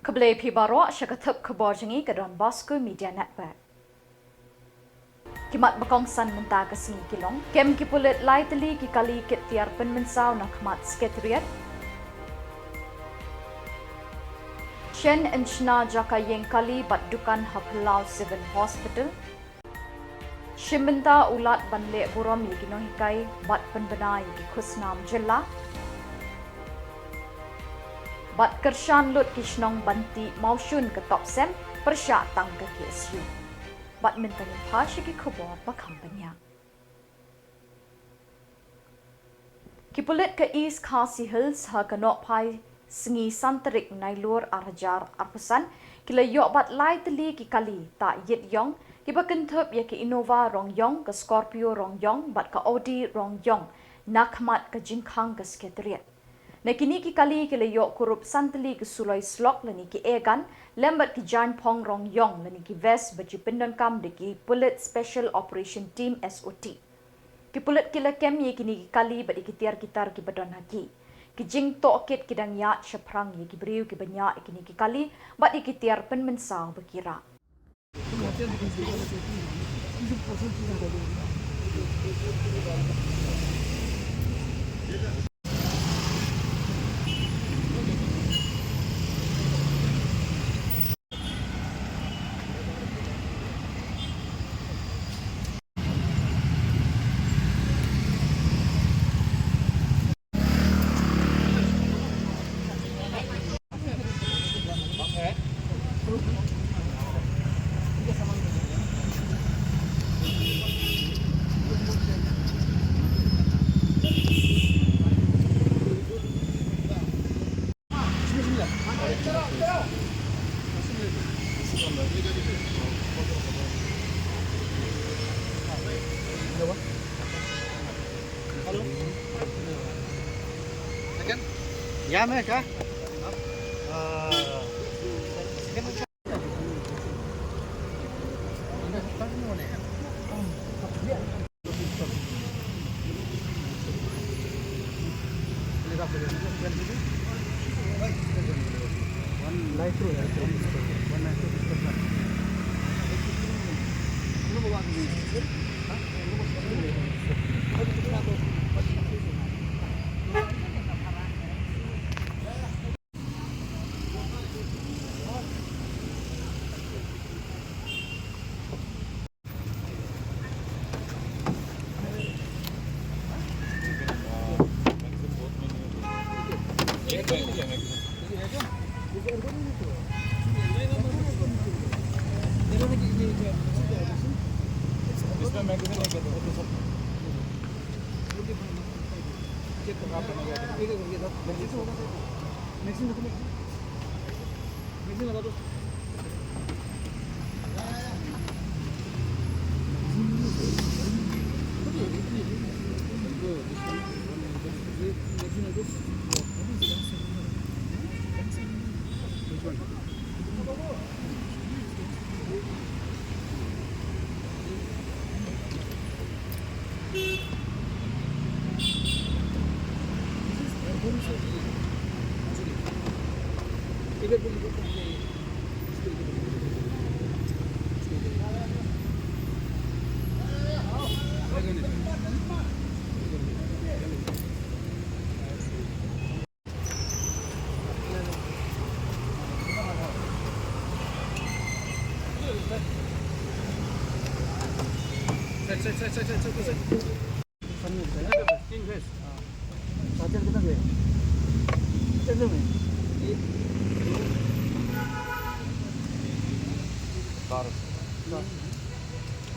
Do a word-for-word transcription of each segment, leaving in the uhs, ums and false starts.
Khublei phi baroh sha ka thup khubor jong ngi ka Don Bosco Media Network. Ki mat ba kongsan mynta ka sngi ki long: kem ki pulit lai tylli ki kali kit tiar pynmynsaw na khmat Secretariat. Shen yn shna jaka ïeng kali bad dukan ha Palau Civil Hospital. Shim bynta u Lat ban leh burom ïa ki nonghikai bad pynbna ïa ki khusnam jylla. Bad kyrshan lut ki shnong ban tih mawshun ka Topsem pyrshah tang ka K S U. Bad mynta ngin phai sha ki khubor ba kham bniah. Ki pulit ka East Khasi Hills ha ka nohphai sngi san tarik Nailur ar hajar arphew san ki la ïoh bat lai tylli ki kali tah ïit ïong kiba kynthup ïa ka Innova rong ïong, ka Scorpio rong ïong bad ka Audi rong ïong na khmat ka jingkhang ka Secretariat. Na kine ki kali ki la ïoh kurup san tylli ki suloi slok lane ki airgun lem bad ki jaiñphong rong ïong lane ki vest ba ju pyndonkam da ki pulit Special Operation Team, S O T. Ki pulit ki la kem ïa kine ki kali bad ïa ki tiar ki tar kiba don ha ki. Ki jingtohkit ki dang ïaid shaphrang ïa ki briew kiba ñiah ïa kine ki kali bad ïa ki tiar pynmynsaw ba ki rah.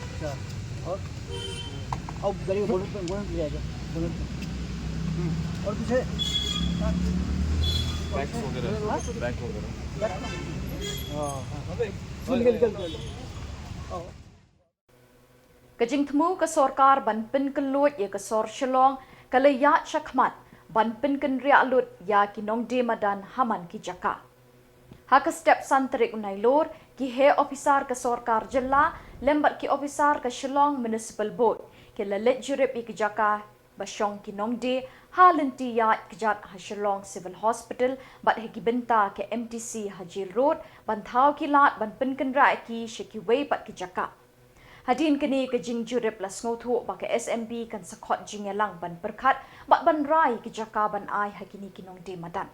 अच्छा, और अब गाड़ी को बोनट पे, बोनट पे जाएगा, बोनट पे। हम्म। और पीछे? बैग्स वगैरह, हाँ? बैग वगैरह। बैग? हाँ, हाँ। निकल, निकल, निकल। Ka jingthmu ka sorkar ban pynkylluid ïa ka sor Shillong ka la ïaid shakhmat ban pynkynriah lut ïa ki nongdie madan ha man ki jaka. Ha ka step san tarik u Nailur, ki heh ophisar ka sorkar jylla lem bad ki ophisar ka Shillong Municipal Board ki la leit jurip ïa ki jaka ba shong ki nongdie Ha lynti ïaid kjat ha Shillong Civil Hospital bad ha ki bynta ka M T C ha Jail Road ban thaw ki lad ban pynkynrah ïa ki sha kiwei pat ki jaka. Hadien kane ka jingjurip la sngewthuh ba ka S M B kan sa khot jingïalang ban pyrkhat bad ban rai ki jaka ban ai ha kine ki nongdie madan.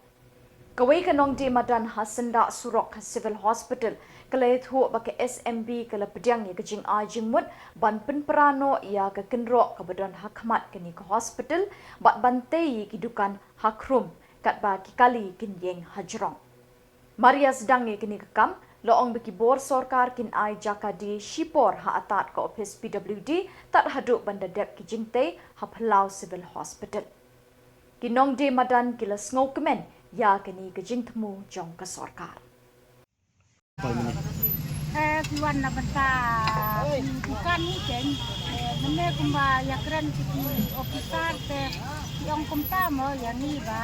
Kawei ka nongdie madan ha syndah surok ha Civil Hospital ka la ïathuh ba ka S M B ka la pdiang ïa ka jingai jingmut ban pynpra noh ïa ka kynroh kaba don ha khmat kane ka hospital bad ban tei ïa ki dukan ha Khrum katba ki kali kin ïeng ha jrong. Mar ïa sdang ïa kane ka kam, la ong ba ki bor sorkar kin ai jaka die shipor ha attad ka ophis P W D tad haduh ban da dep ki jingtei ha Palau Civil Hospital. Ki nongdie madan ki la sngewkmen ïa kane ka jingthmu jong ka sorkar. Eh, ki wan na bynta ki dukan ni keiñ. Eh, mynne kumba ïakren ki, ki officer te ki ong kumta mo ïa ngi ba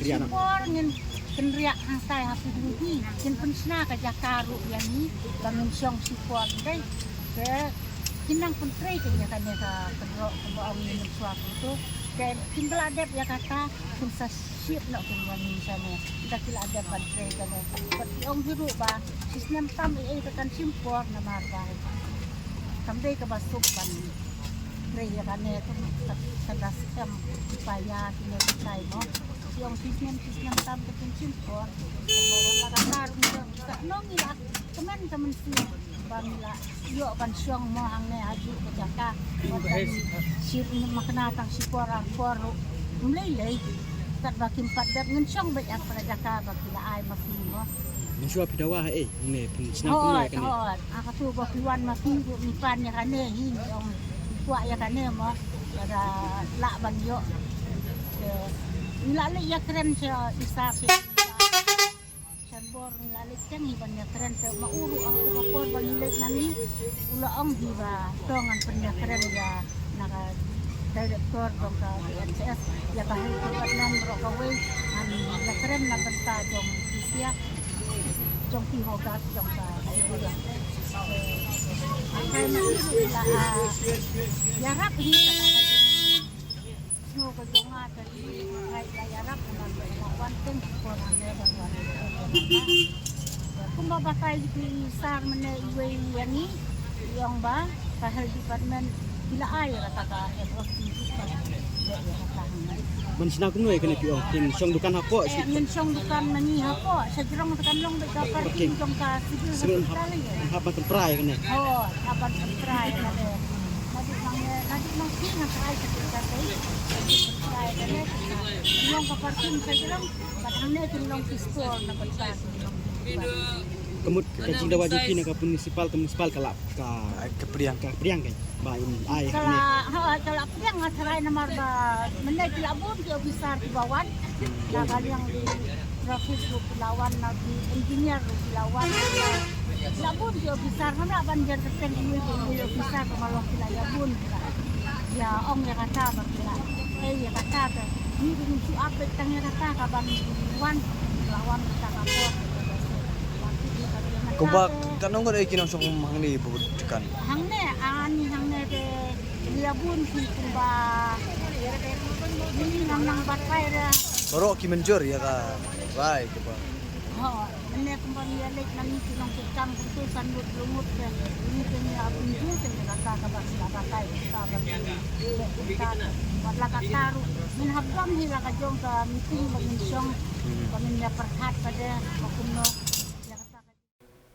shipor ngin kynriah hangtai ha P W D, ngin pynshna ka jaka ruh ïa ngi ba ngin shong shipor dei. Te kin nang pyntrei keiñ ïa kane ka kynroh kumba ong ngi mynshuwa kumto. Te kin ba la dep ïa kata kin sa ship noh kin wan ngi shane. Ynda ki la dep ban trei kane. Bad ki ong hi ruh ba shisnem tam ei ei te kan shim por namar ba kam dei kaba suk ban trei ïa kane, ka da skhem ki paia kine ki tai mo. Ki ong shisnem shisnem tam te kin shim por. Wat la kata ruh ngi ka nong ngi la kmen ka mynsiem ba ngi la ïoh ban shong mo hangne ha ju ka jaka. Wat la ngi shim makna tang shipor ar por ruh. Ym lei lei. Katba kim pat dep ngin shong beit ha ka jaka ba ki la ai ma ki mo. Mynshuwa phi dawa ha ei, ne phin sngap kumno ïa kane? Hooid, hooid. Ha katu ba phi wan ma phi ruh ngi pan ïa kane hi, ngi ong ngi kwah ïa kane mo. Lada lah ban ïoh. Te ngi la leit ïakren sha i sar sha sha bor, ngi la leit teng hi ban ïakren te ma u ruh ha katu ka por ba ngi leit nangne u la ong hi ba to ngan pynïakren ïa na ka director jong ka D H S, ïa ka health department baroh kawei, ngan ïakren na bynta jong ki siat, jong ki hogas, jong ka civil. Te, hangtai ma u la, ah, ïarap hi kata ka jingsngew ka jong nga te, ngi la ïarap namar ba la wan teng ki por hangne ban wan. Kumba batai ki sar mynne iwei ïa ngi, i ong ba ka health department ki la ai ïa kata ka F O C ban leh ïa kata hangne. Ban shna kumno ïa kane phi ong? Kin shong dukan hapoh? Eh, ngin shong dukan ma ngi hapoh, sha jrong te kan long beit ka parking jong ka civil hospital ïa. Hap ban pynpra ïa kane. Oh, hap ban pynpra ïa kane. Naduh nang, naduh nang phi ngan try ka pynpra ïa kane. Long ka parking sha jrong, bad hangne kin long ki store na bynta kin long. Ka mut ka jingdawa jong phi na ka municipal, ka municipal ka la, ka, ka pdiang, ka pdiang kan ba in ai ka la, ha, ka la pdiang nga tharai namar ba mynne ki la bun ki officer kiba wan. La ka liang ki traffic ruh ki la wan, na ki engineer ruh ki la wan. La bun ki officer, ngam lah ban jer kyrteng iwei pa iwei officer ba nga long ki la ïa bun. Ïa ong ïa kata ba ki la, eh, ïa kata ka. Ngi ruh ngim shu ap beit tang ïa kata ka ban wan, la wan kata ka por. Kumba katno ngut ei ki nongshong hangne ba bud kan? Hangne, ani hangne te ïa bun ki kumba ni nang nang batai re. Baroh ki mynjur ïa ka rai kaba. Ho, mynne kumba ngi ïa leit na ngi ki nongkitkam kumtu san ngut hynriew ngut te ngi te ngi ïa bun jur te ngi kata kaba sila batai kata ba ngi leh kata. Wat la kata ruh ngin hap dang hi la ka jong ka meeting ba ngin shong ba ngin ïa pyrkhat ka de ba kumno.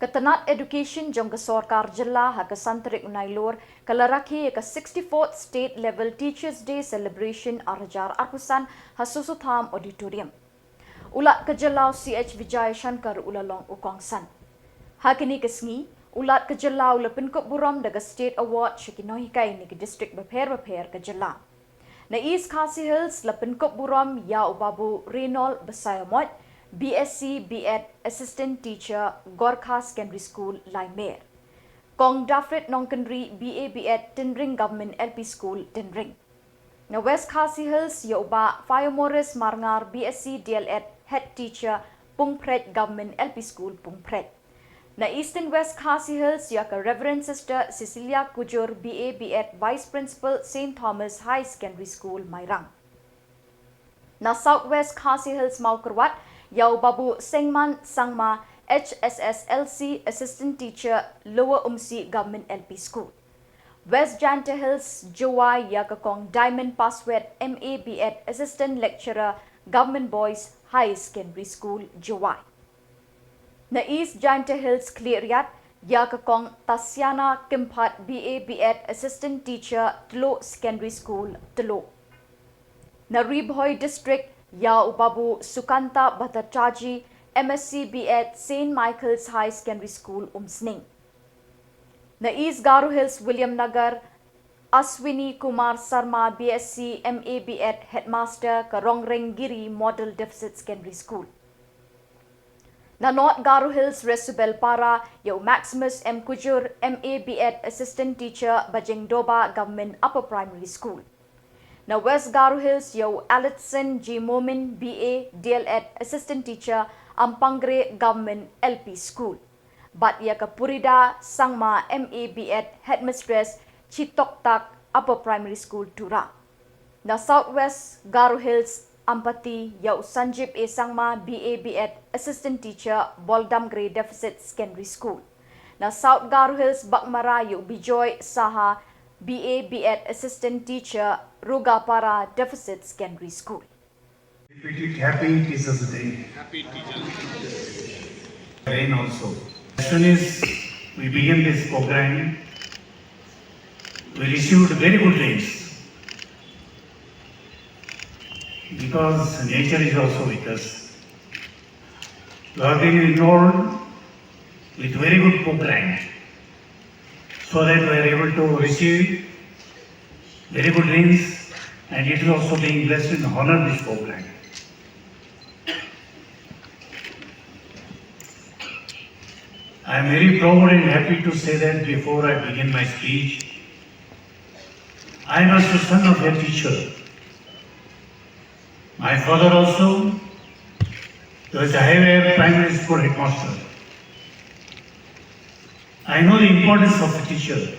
Ka tnat education jong ka sorkar jylla ha ka san tarik u Nailur ka la rakhe ïa ka sixty-fourth State Level Teachers Day Celebration ar hajar arphew san ha Soso Tham Auditorium. U Lat ka jylla u C H Vijayashankar u la long u kongsan. Ha kane ka sngi, u Lat ka jylla u la pynkup burom da ka State Award sha ki nonghikai na ki district bapher bapher ka jylla. Na East Khasi Hills la pynkup burom ïa u Babu Reynold Basaiawmoit, B Sc B Ed, Assistant Teacher, Gorkha Secondary School, Laimer. Kong Dafrid Nongkynrih, B A B Ed, Tynring Government L P School, Tynring. Na West Khasi Hills ïa u Bah Fayo Morris Marngar, B Sc D L Ed, Head Teacher, Pungpret Government L P School, Pungpret. Na Eastern West Khasi Hills ïa ka Reverend Sister Cecilia Kujur, B A B Ed, Vice Principal, Saint Thomas High Secondary School, Mairang. Na South West Khasi Hills Mawkyrwat, ïa u Babu Sengman Sangma, H S S L C, Assistant Teacher, Lower Umsi Government L P School. West Jaintia Hills, Jowai, ïa ka Kong Diamond Paswet, M A B Ed, Assistant Lecturer, Government Boys Higher Secondary School, Jowai. Na East Jaintia Hills Khliehriat, ïa ka Kong Tasiana Kynpad, B A B Ed, Assistant Teacher, Tloh Secondary School, Tloh. Na Ri Bhoi District, ïa u Babu Sukanta Bhattacharjee, M S C B Ed, Saint Michael's High Secondary School, Umsning. Na East Garo Hills Williamnagar, Aswini Kumar Sarma, B S C, M A B Ed, Headmaster ka Rongreng Giri Model Deficit Secondary School. Na North Garo Hills Resubelpara, ïa u Maximus M Kujur, M A B Ed, Assistant Teacher, Bajengdoba Government Upper Primary School. Na West Garo Hills, ïa u Alitson G Momin, B A, D L Ed, Assistant Teacher, Ampangre Government L P School. Bad ïa ka Purida Sangma, M A B Ed, Headmistress, Chitoktak Upper Primary School, Tura. Na South West Garo Hills, Ampati, ïa u Sanjib A Sangma, B A B Ed, Assistant Teacher, Boldamgre Deficit Secondary School. Na South Garo Hills, Baghmara, ïa u Bijoy Saha, B A B Ed, Assistant Teacher, Rugapara Deficit Secondary School. Repeat it, Happy Teachers' Day. Happy Teachers' Day. Rain also. As soon as we begin this program, we received very good rains because nature is also with us. We have been enrolled with very good program so that we are able to receive very good rains, and it is also being blessed in honor this program. I am very proud and happy to say that before I begin my speech, I am also son of a teacher. My father also was a higher primary school headmaster. I know the importance of a teacher.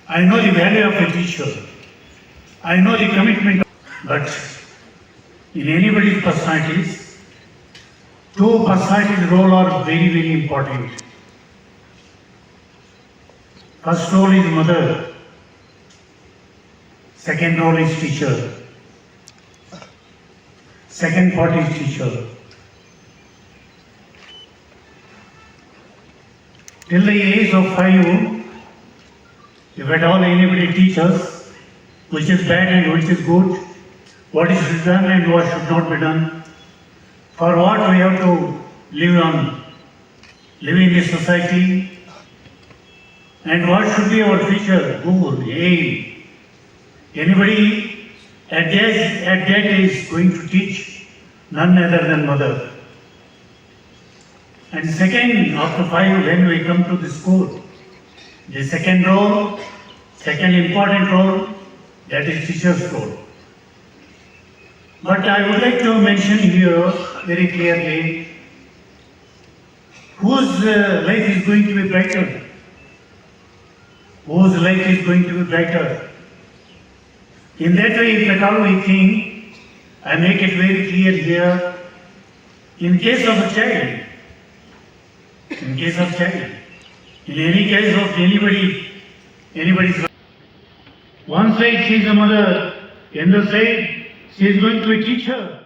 I know the value of a teacher. I know the commitment. But in anybody's personalities, two personalities' role are very, very important. First role is mother. Second role is teacher. Second part is teacher. Till the age of five, if at all anybody teaches which is bad and which is good, what is done and what should not be done, for what we have to live on, live in this society, and what should be our future goal, aim. Anybody at that, at that age is going to teach, none other than mother. And second, after five, when we come to the school, the second role, second important role, that is teacher's role. But I would like to mention here very clearly, whose uh, life is going to be brighter? Whose life is going to be brighter? In that way, if at all we think, I make it very clear here, in case of a child, in case of child, in any case of anybody, anybody's life, one side she is a mother, the other side she is going to be a teacher.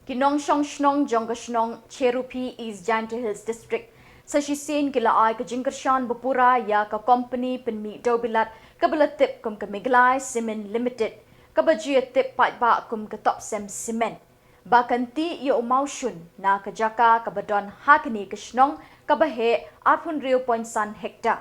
Ki nongshong shnong jong ka shnong Cheruphi, East Jaintia Hills District, sa shisien ki la ai ka jingkyrshan bapura ïa ka kompani pynmih dewbilat kaba la tip kum ka Meghalaya Cement Limited, kaba ju ïatip paidbah kum ka Topcem Cement, ba kan tih ïa u mawshun na ka jaka kaba don ha kane ka shnong kaba heh arphew hynriew point san hektar.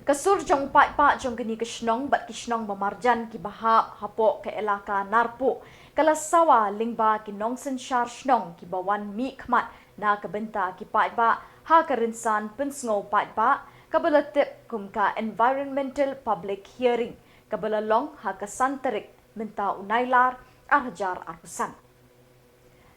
Ka sur jong u paidbah jong kane ka shnong bad ki shnong ba marjan kiba hap hapoh ka elaka Narpuh ka la sawa lyngba ki nongsynshar shnong kiba wan mihkhmat na ka bynta ki paidbah ha ka rynsan pynsngew paidbah kaba la tip kum ka Environmental Public Hearing, kaba la long ha ka san tarik mynta u Nailar ar hajar arphew san.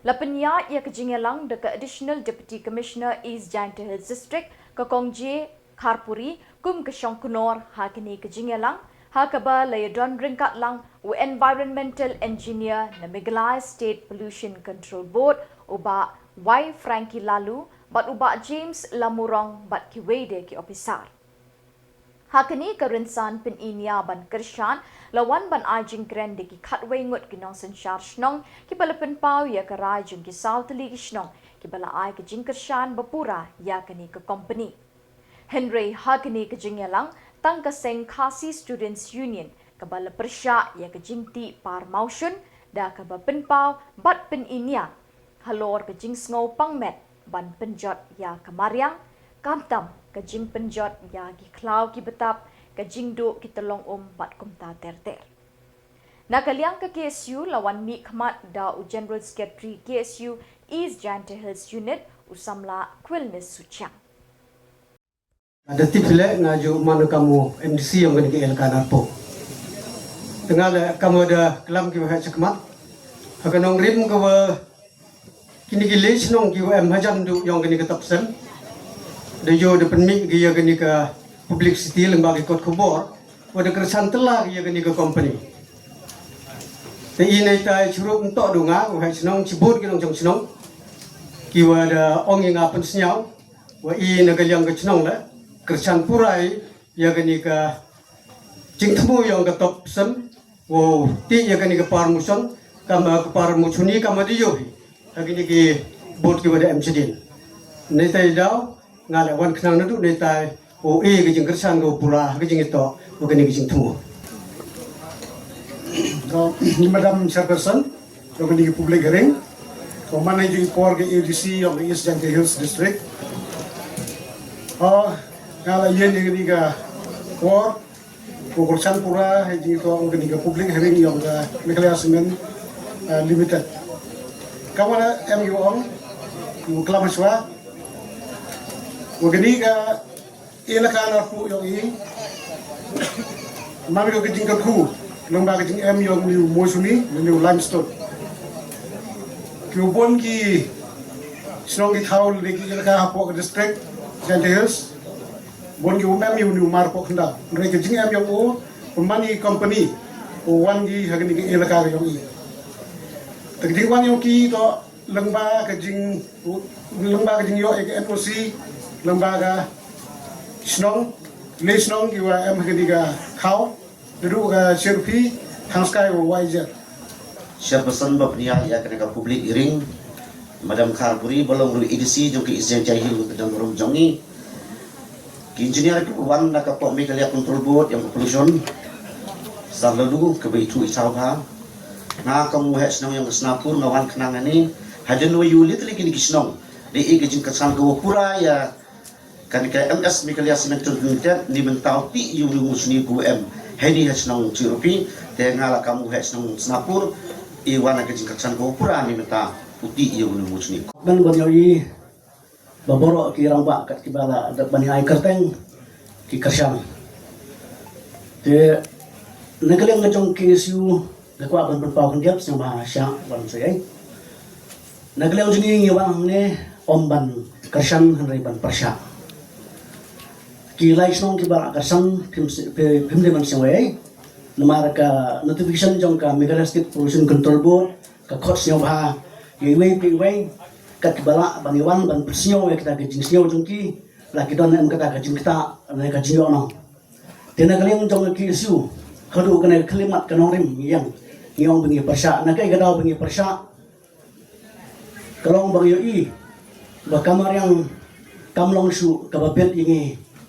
La pynïaid ïa ka jingïalang da ka Additional Deputy Commissioner East Jaintia Hills District, ka Kong J Kharpuri, kum ka shongknor ha kane ka jingïalang, ha kaba la ïadon ryngkat lang u Environmental Engineer na Meghalaya State Pollution Control Board, u Bah Y Frankie Laloo, bad u Bah James Lamurong bad kiwei de ki ophisar. Ha kane ka rynsan pyni nia ban kyrshan, la wan ban ai jingkren da ki khatwei ngut ki nongsynshar shnong kiba la pynpaw ïa ka rai jong ki saw tylli ki shnong kiba la ai ka jingkyrshan ba pura ïa kane ka kompani. Hynrei ha kane ka jingïalang, tang ka seng Khasi Students Union kaba la pyrshah ïa ka jingtih par mawshun, da kaba pynpaw bad pyni nia halor ka jingsngew pang met ban pynjot ïa ka mariang, khamtam ka jingpynjot ïa ki khlaw ki btap, ka jingduh ki tyllong um bad kumta ter ter. Na ka liang ka K S U la wan mihkhmat da u General Secretary K S U East Jaintia Hills Unit, u samla Quilnis Suchiang. Nga da tip leh, nga ju man ka mo M D C yong kani ka elaka Narpuh. Te nga leh ka mo da klam ki wa heh chakmat. Ha ka nongrim ka wa kini ki leh chnong ki wa em hajan du yong kani ka Topsem. Da yo da pynmih ki ya kani ka publicity leng ba ki kot khubor. Wa da kersan tela ki ya kani ka company. Te i nei tai chirup ntok du nga, wa heh chnong chibut ki nong chong chnong. Ki wa da ong i nga pynsnyaw. Wa i na ka liang ka chnong le, kyrshan purai, ïa kani ka jingthmu yong ka Topsem, wow, ti ïa kani ka par muson, kama ka par musuni kama di yohi, ha kini ki bot ki wada em chidin. Ni tai daw, nga le wan khnang nadu, ni tai, wow, i ka jingkyrshan ka pura, ka jingito, wa kani ka jingthmu. Madam Chairperson, yong kani ka public hearing. Ko man ju i por ka A D C yong ka East Jaintia Hills District. Oh, nga la ïen ïa kani ka por. Ko kyrshan pura ha jingto kani ka public hearing yong ka Meghalaya Cement, eh, Limited. Ka wala em yu ong, yu klam shwa. Ko kani ka Elaka Narpuh yong i. Man ka jingkyrkhu lyngba ka jingem yong u mosuni, u limestone. Ki bun ki shnong ki thaw lane ki elaka hapoh ka district Jaintia Hills. Bun ki um em ïa u mar poh khyndaw. Hynrei ka jingem yong u, pynman i company, u wan ki ha kani ka elaka ka yong i. Te ka jingwan yong ki to, lyngba ka jing, lyngba ka jingïoh ïa ka N O C, lyngba ka shnong, lei shnong ki wa em ha kani ka thaw, ruh ka Shirphi, Thangskai wa Y Z. Chairperson ba pynïaid ïa kane ka public hearing, Madam Kharpuri, ba long ruh A D C jong ka East Jaintia Hills, ka dang rum jong i. Ki engineer ki wan na ka pok Meghalaya Control Board yong ka pollution. Sa lalu ka bai tu i saw bha. Nga ka mo heh shnong yong ka Snapur nga wan khnang ani. Hajan wa yu literally kini ki shnong. Dei i ka jingkyrshan ka wa pura ïa kani ka M S Meghalaya Cement Limited ni mynta u ti ïa u ni u sni ku em. Hei ni heh shnong Chirupi. Te nga la ka mo heh shnong Snapur. I wan ka jingkyrshan ka wa pura ni mynta u ti ïa u ni u sni. Ban ban ïa i ba baroh ki rangbah kat kiba la dep ban ïai kyrteng ki kyrshan. Te na ka liang ka jong K S U nga kwah ban pynpaw khyndiat sngewbha shah ban sngewbha. Na ka liang jong ngi ngi wan hangne ym ban kyrshan hynrei ban pyrshah. Ki lai shnong kiba la kyrshan phim, phim dei ban sngewbha. Namar ka notification jong ka Meghalaya State Pollution Control Board ka khot sngewbha ïa iwei pa iwei, kat kiba lah ban ïa wan ban pynsngew ïa kata ka jingsngew jong ki, la ki don em kata ka jingktah ne ka jingïohnong. Te na ka liang jong ka K S U, haduh kane ka khyllipmat ka nongrim ngi ïeng, ngi ong ba ngi pyrshah, na kaei ka daw ba ngi pyrshah, ka long ba ngi ïohi ba ka mariang kam long shuh kaba bit ïa ngi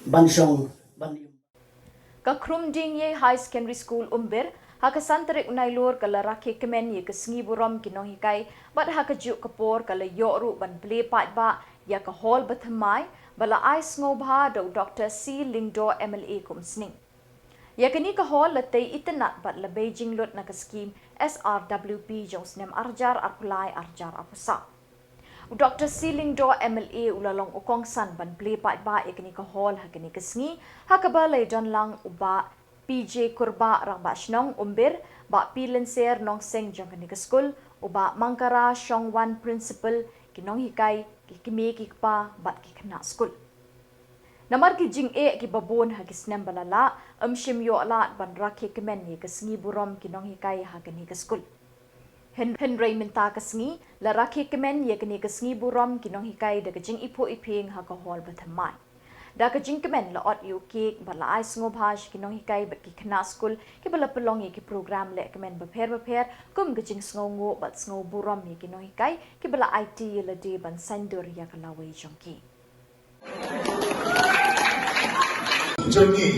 ban shong ban im. Ka Khrumdiengïei High Secondary School Umbir, ha ka san tarik u Nailur ka la rakhe kmen ïa ka sngi burom ki nonghikai, bad ha kajuh ka por ka la ïoh ruh ban plie paidbah ïa ka hall bathymmai, ba la ai sngewbha da u Doktor C Lyngdoh M L A kum sning. Ïa kane ka hall la tei itynnad bad la bei jinglut na ka skhim S R W P jong u snem arhajar arphew lai arhajar arphew saw. U Doktor C Lyngdoh M L A u la long u kongsan ban plie paidbah ïa kane ka hall ha kane ka sngi, ha kaba la ïadon lang u Bah P J Kurbah, Rangbah Shnong Umbir, Bah P Lynser, Nongseng jong kane ka skul, U Bah Mangkara Shongwan, Principal, ki nonghikai, ki kmie ki kpa bad ki khynnah skul. Namar ki jingeh kiba bun ha ki snem ba la lah, ym shym ïoh lad ban rakhe kmen ïa ka sngi burom ki nonghikai ha kane ka skul. Hyn-, hynrei mynta ka sngi, la rakhe kmen ïa kane ka sngi burom ki nonghikai da ka jingiphuh iphieng ha ka hall bathymmai. Da ka jingkmen la ot ïa u cake bad la ai sngewbha sha ki nonghikai bad ki khynnah skul kiba la pynlong ïa ki program leh kmen bapher bapher, kum ka jingsngewnguh bad sngew burom ïa ki nonghikai kiba la aiti ïa lade ban saiñdur ïa ka lawei jong ki. Jong ngi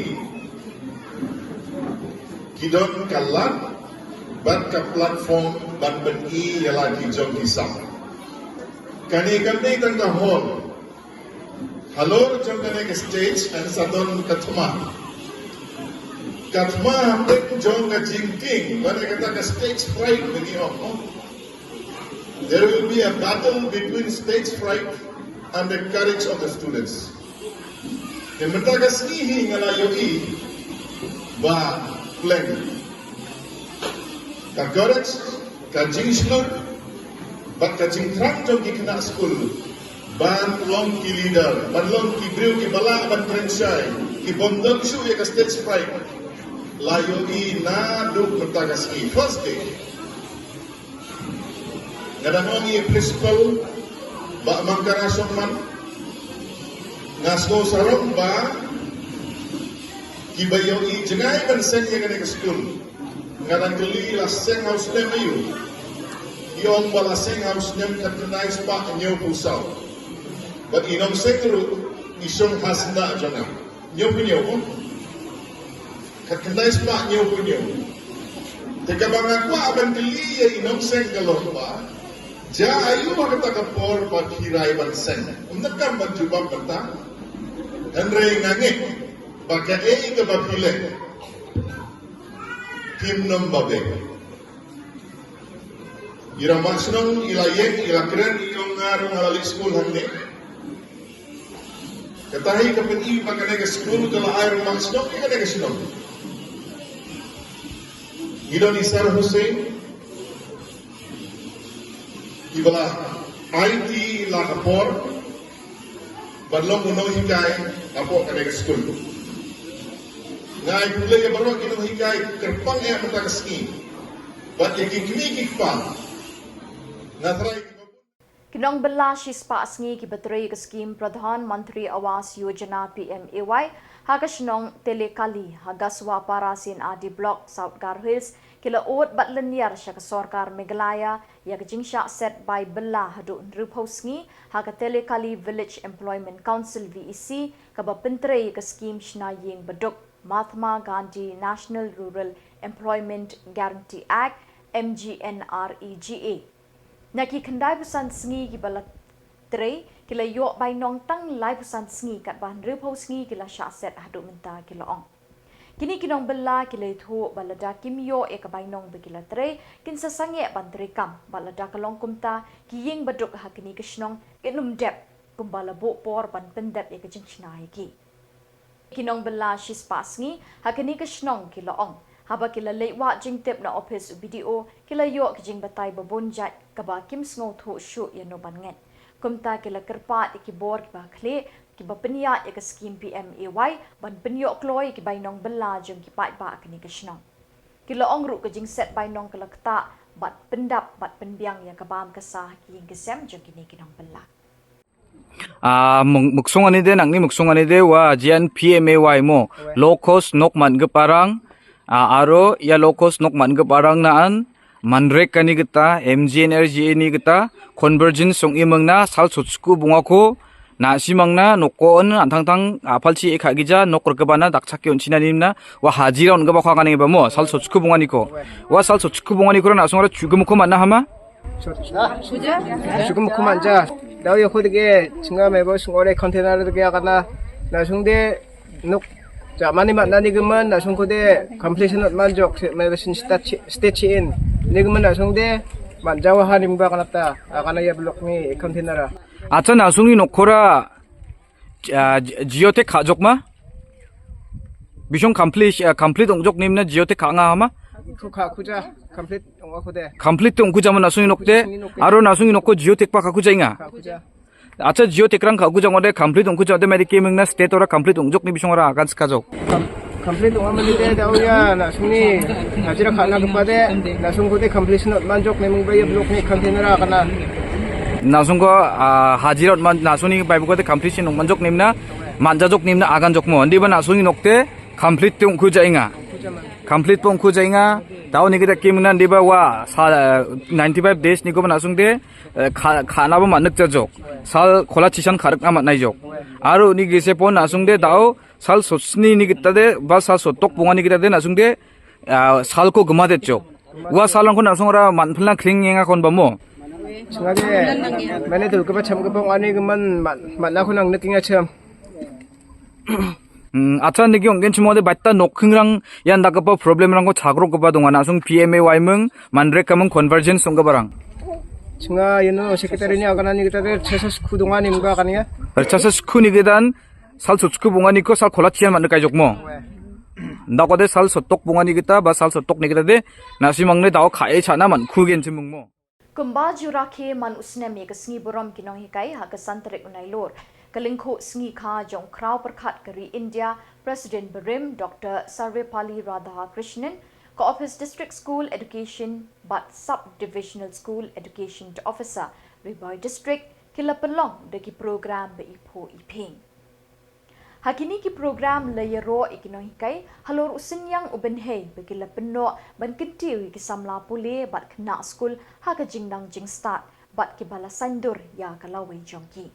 ki don ka lad bad ka platform ban pyni ïa la ki jong ki sam. Kane kam dei tang ka hall. Halor jong kane ka stage, yn sa don ka thma. Ka thma hapdeng jong ka jingkieng, bad kata ka stage fright ba ngi ong, oh. There will be a battle between stage fright and the courage of the students. Te mynta ka sngi hi nga la ïohi ba pleng. Ka courage, ka jingshlur, bad ka jingthrang jong ki khynnah skul ban long ki leader, ban long ki briew kiba lah ban kren shai, ki bym don shuh ïa ka stage fright. La ïohi naduh mynta ka sngi. First day. Nga dang ong ïa Principal Bah Mangkara Shongman, nga sngew sarong ba kiba ïohi jngai ban seng ïa kane ka skul. Nga dang kylli la seng ha u snem aïu. I ong ba la seng ha u snem khatkhyndai spah hynñiewphew saw. Bad i nongseng ruh i shong ha syndah jong nga. Hynñiewphew hynñiew, oh. Khatkhyndai spah hynñiewphew hynñiew. Te kaba nga kwah ban kylli ïa i nongseng ka long ba, jia aïu ha kata ka por ba phi rai ban seng? Ym donkam ban jubab mynta. Hynrei nga ngeit ba kaei kaba phi leh, phim nym ba beh. I rangbah shnong i la ïeng, i la kren, i ong nga ruh nga la leit skul hangne. Kata hi ka pyni ba kane ka skul ka la ai rangbah shnong ïa kane ka shnong. Ngi don i Sir Hussain, iba la aiti la ka por ban long u nonghikai hapoh kane ka skul. Nga ai khublei ïa baroh ki nonghikai kyrpang eh mynta ka sngi. Bad ïa ki kmie ki kpa, nga trai. Ki nongbylla shispah sngi kiba trei ïa ka skhim Pradhan Mantri Awas Yojana, P M A Y, ha ka shnong Telekali, ha Gasuapara C and R D Block, South Garo Hills, ki la ud bad lynñiar sha ka sorkar Meghalaya ïa ka jingshah set bai bylla haduh hynriewphew sngi ha ka Telekali Village Employment Council, V E C, kaba pyntrei ïa ka skhim shna ïing baduk Mahatma Gandhi National Rural Employment Guarantee Act, M G N R E G A. Na ki khyndaiphew san sngi kiba la trei, ki la ïoh bainong tang laiphew san sngi, katba hynriewphew sngi ki la shah set haduh mynta, ki la ong. Kine ki nongbylla ki la ïathuh ba lada kim ïoh ïa ka bainong ba ki la trei, kin sa sangeh ban treikam, bad lada ka long kumta, ki ïing baduk ha kine ki shnong kin ym dep, kumba la buh por ban pyndep ïa ka jingshna ïa ki. Ki nongbylla shispah sngi ha kine ki shnong ki la ong, haba ki la leit wad jingtip na ophis u B D O, ki la ïoh ki jingbatai babun jait kaba kim sngewthuh shuh ïano ban ngeit. Kumta ki la kyrpad ïa ki bor kiba khlieh, kiba pynïaid ïa ka skhim P M A Y, ban pynïoh kloi ïa ki bainong bylla jong ki paidbah kine ki shnong. Ki la ong ruh ka jingset bainong ka la ktah bad pyndap bad pynbiang ïa ka bam ka sa ha ki ïing ki sem jong kine ki nongbylla. Ah, muk-, muksong ani de, nangni muksong ani de, wa jian P M A Y mo. Low cost nok man geparang. Ah, aro, ya low cost nok man geparang naan. Manrek kani kita, M G N R G A ni kita, convergence song imang na, sal sotsku bunga ko, na simang na, noko on, antang tang, apal chi ekha gija, nok rekebana, dakchak yon china nim na, wa hajira on geba kwa kani geba mo, sal sotsku bunga ni ko. Wa sal sotsku bunga ni ko, na song ra chugu muko mana hama? Shukum kuman ja. Daw ya khud ge, singa me bo sung ore container ge akana. Na sung de nuk ja mani mat nani geman, na sung khode completion ot man jok, se me sin state chi-, state chi in. Ni geman na sung de man jawa ha nim ba kana ta, akana ya blok ni container a. Acha na sung ni nokora, ah, ji-, geotech kha jok ma? Bisong complete, ah, complete ong jok nim na geotech kha nga ma? Khu kha khu ja, complete ong khu de. Complete te ong khu ja mo na sung nok te. Aro na sung nok ko Jio Tech pa kha khu ja nga. Kha khu ja. Acha Jio Tech rang kha khu ja ngo de complete ong khu ja de mari ke meng na state ora complete ong jok ni bisong ra kan ska jok. Complete ong amani de da ya na sung ni hajira khana kpa de na sung khu de completion man jok ni mung ba ya block ni container ra kana. Na sung ko, ah, hajira man na sung ni bai bu ko de completion ong man jok ni na man ja jok ni na agan jok mo. Ndi ba na sung nok te complete te ong khu ja nga. Complete pong khu ja nga. Tao ni kita kim nan diba wa sa, eh, ninety-five days ni ko na sung de, eh, kha, khana ba manik ja jok. Sal khola chisan kharik na mat nai jok. Aro ni gise pon na sung de tao sal sot sni ni kita de ba sal sot tok punga ni kita de na sung de, ah, sal ko gema de jok. Wa sal ko na sung ra man phla kring nga kon ba mo. Sung de mane tul ke ba cham ke pong ani ke man man na khu nang nik nga cham. Hmm, acha ni ki ong gen chimo de batta nok khingrang yan da kapa problem rang ko chagrok kapa dunga na sung P M A Y mung manrek kamung convergence sung kapa rang. Chinga yeno secretary ni agana ni kita de chasa khu dunga ni mga kania. Chasa khu ni kitan sal sut khu bunga ni ko sal khola chian man kai jok mo. Da ko de sal sotok bunga ni kita ba sal sotok ni kita de na si mang ne da ko khae chana man khu gen chimung mo. Kumba ju rakhe man u snem ïa ka sngi burom ki nonghikai ha ka san tarik u Nailur, ka lyngkhuh sngi kha jong u Khraw Pyrkhat ka ri India, President barim Doctor Sarvepalli Radhakrishnan, ka Office District School Education bad Sub Divisional School Education Officer, Ri Bhoi District, ki la pynlong da ki program ba iphuh iphieng. Ha kine ki program la ïaroh ïa ki nonghikai halor u synñiang u bynhei ba ki la pynnoh ban kyntiew ïa ki samla pule bad khynnah skul ha ka jingnang jingstad bad kiba la saindur ïa ka lawei jong ki.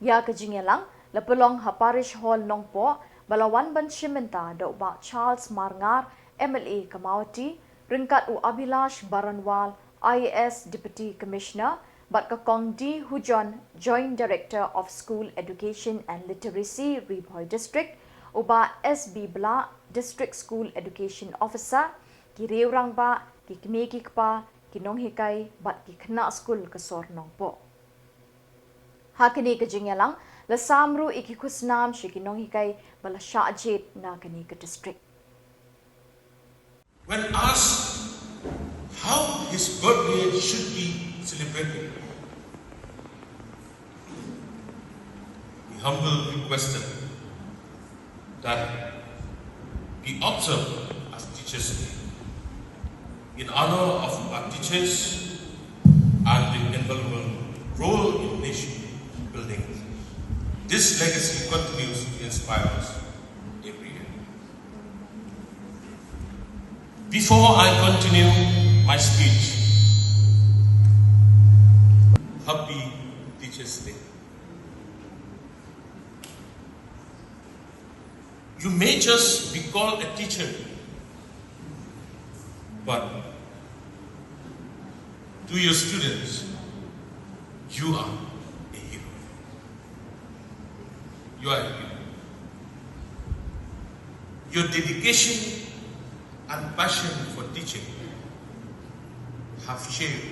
Ïa ka jingïalang la pynlong ha Parish Hall Nongpoh ba la wan ban shim bynta da u Bah Charles Marngar, M L A ka Mawhati, ryngkat u Abhilash Baranwal, I A S Deputy Commissioner, bad ka Kong D Hujon, Joint Director of School Education and Literacy, Ri Bhoi District, u Bah S B Blah, District School Education Officer, ki riew rangbah, ki kmie ki kpa, ki nonghikai bad ki khynnah skul ka sor Nongpoh. Ha kane ka jingïalang la sam ruh ïa ki khusnam sha ki nonghikai ba la shah jied na kane ka district. When asked how his birthday should be celebrated, he humbly requested that be observed as Teachers' Day in honor of our teachers and the invaluable role in nation building. This legacy continues to inspire us every year. Before I continue my speech, happy Teachers' Day. You may just be called a teacher, but to your students, you are a hero. You are a hero. Your dedication and passion for teaching have shaped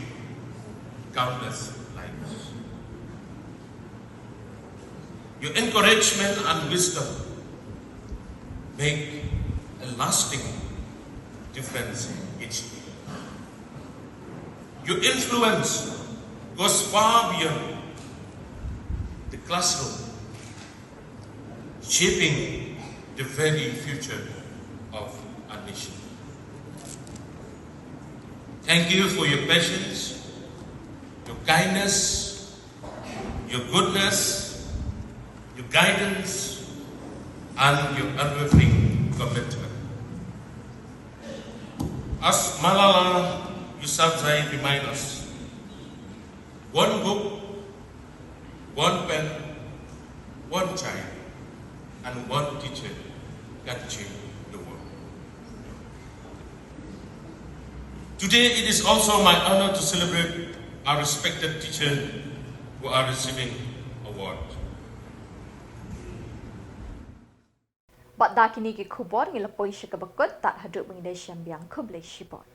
countless lives. Your encouragement and wisdom make a lasting difference each day. Your influence goes far beyond the classroom, shaping the very future of our nation. Thank you for your patience, your kindness, your goodness, your guidance, and your unwavering commitment. As Malala Yousafzai reminds us, one book, one pen, one child, and one teacher can change the world. Today, it is also my honor to celebrate our respected teachers who are receiving award. Bad da kine ki khubor ngi la poi sha kaba kut, tad haduh ba ngin ïashem biang, khublei shibun.